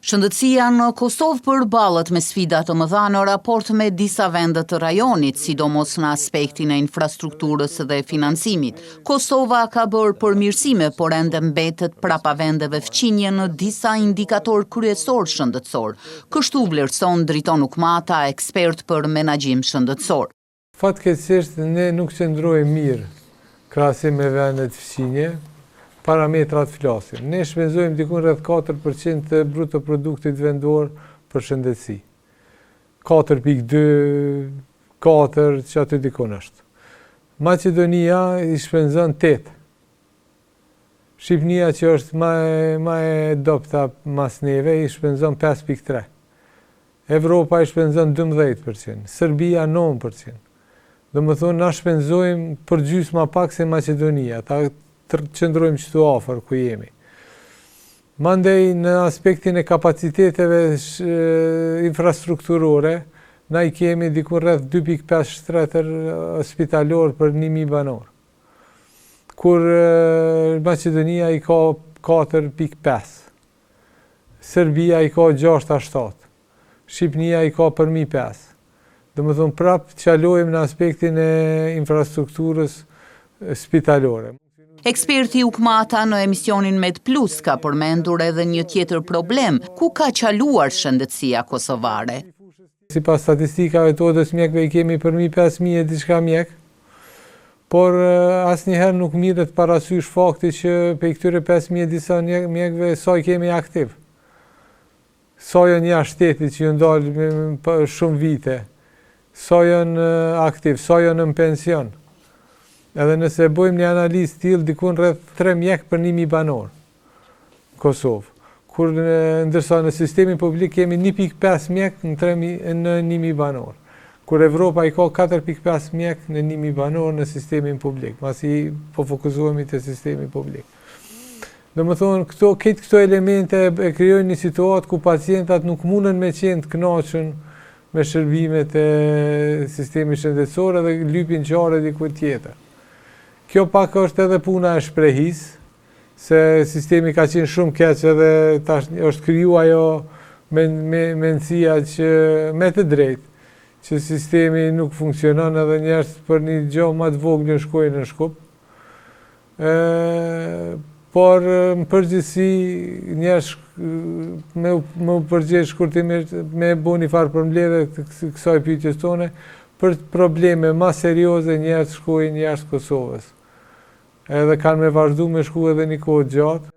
Shëndetësia në Kosovë përballet me sfida të mëdha në raport me disa vende të rajonit, sidomos në aspektin e infrastrukturës dhe financimit. Kosova ka bërë përmirësime, por ende mbetet prapa vendeve fqinje në disa indikatorë kryesorë shëndetësorë. Kështu vlerëson Driton Ukmata, ekspert për menaxhim shëndetësor. Fatkeqësisht ne nuk qëndrojmë mirë krahasim me vendet fqinje, parametrat flasin. Ne shpenzojmë diku rreth 4% të bruto produktit vendor për shëndetësi. 4.2, 4, që aty dikun është. Maqedonia i shpenzon 8. Shqipnia që është ma e, ma e dobta mas neve i shpenzon 5.3. Evropa i shpenzon 12%, Serbia 9%. Do më thonë, na shpenzojmë për gjysë ma pak se Maqedonia, ta qëndrojmë qëtu afër ku jemi. Mandej në aspektin e kapaciteteve infrastrukturore, na i kemi diku rreth 2.5 shtretër spitalor për 1.000 banor. Kur Maqedonia i ka 4.5. Serbia i ka 6 a 7. Shqipnia i ka përmi 5. Do më thonë, prapë çalojmë në aspektin e infrastrukturës spitalore. Eksperti Ukmata në emisionin Med Plus ka përmendur edhe një tjetër problem, ku ka çaluar shëndetësia kosovare. Sipas statistikave të odës mjekëve i kemi përmi 5.000 e diçka mjek, por asnjëherë nuk mirret parasysh fakti që prej këtyre 5.000 e disa mjekëve sa i kemi aktiv. Sa janë jashtë shtetit që janë dalë shumë vite, sa janë aktiv, sa janë në pension. Edhe nëse bëjmë një analizë tillë, dikun rreth 3 mjek për 1000 banor në Kosovë. Kur ndërsa në sistemin publik kemi 1.5 mjek në 3 në 1000 banor. Kur Evropa i ka 4.5 mjek në 1000 banor në sistemin publik, masi po fokusohemi te sistemi publik. Do më thonë, këto, këtë këto elemente e krijojnë një situatë ku pacientat nuk mundën me qenë të knaqën me shërbimet e sistemit shëndetësor edhe lypin qare diku tjetër. Kjo pak është edhe puna e shprehisë, se sistemi ka qenë shumë keq edhe tash është kriju ajo me, me, mendësia që me të drejtë, që sistemi nuk funksionon edhe njerëz për një gjë më të vogël shkojnë në Shkup. E, por në përgjithësi njerëz me, me u përgjigj shkurtimisht me bo një farë përmbledhje të kësaj pyetjes tone për probleme ma serioze njerëz shkojnë jashtë Kosovës. Edhe kanë me vazhdu me shku edhe një kohë gjatë.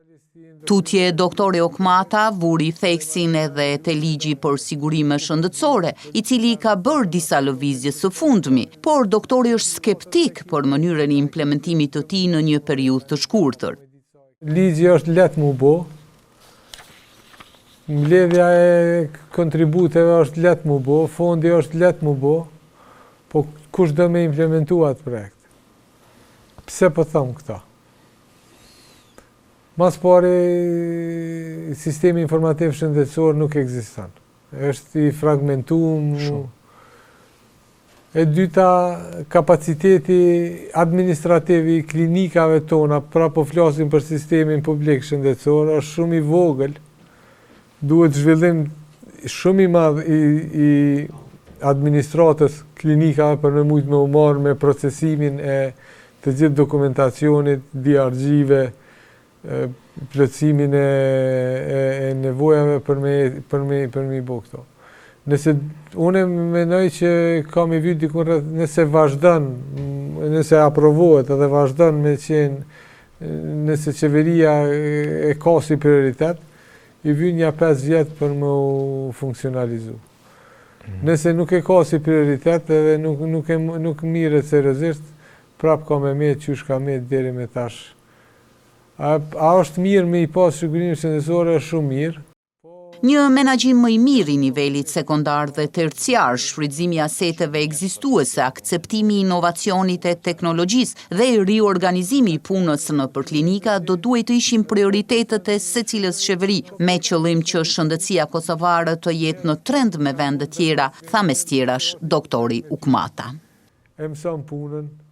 Tutje, doktori Okmata vuri theksin edhe te ligji për sigurime shëndetësore, i cili ka bërë disa lëvizje së fundmi, por doktori është skeptik për mënyrën e implementimit të tij në një periudhë të shkurtër. Ligji është lehtë mu bo, mbledhja e kontributeve është lehtë mu bo, fondi është lehtë mu bo, po kush do me implementu atë projekt? Pse po thom këta? Mas pari, sistemi informativ shëndetësor nuk ekziston. Është i fragmentum. Shumë. E dyta, kapaciteti administrativ i klinikave tona, pra po flasim për sistemin publik shëndetësor, është shumë i vogël. Duhet zhvillim shumë i madh i, i administratës klinikave për me mujtë me u marrë me procesimin e të gjithë dokumentacionit, DRG-ve, plotësimin e, e, e nevojave për me, për me, për me i bo këto. Nëse unë mendoj që ka me vyt diku rreth, nëse vazhdon, nëse aprovohet edhe vazhdon me qenë, nëse qeveria e ka si prioritet, i vyn nja 5 vjet për me u funksionalizu. Mm. Nëse nuk e ka si prioritet edhe nuk, nuk, e, nuk mirret seriozisht, prap ka me met qysh ka met deri me tash. A, a është mirë me i pas sigurime shëndetësore, është shumë mirë. Një menaxhim më i mirë i nivelit sekondar dhe terciar, shfrytëzimi i aseteve ekzistuese, akceptimi i inovacionit e teknologjisë dhe riorganizimi i punës nëpër klinika do duhej të ishin prioritetet e secilës qeveri, me qëllim që shëndetësia kosovare të jetë në trend me vende tjera, tha mes tjerash doktori Ukmata. E mëson punën.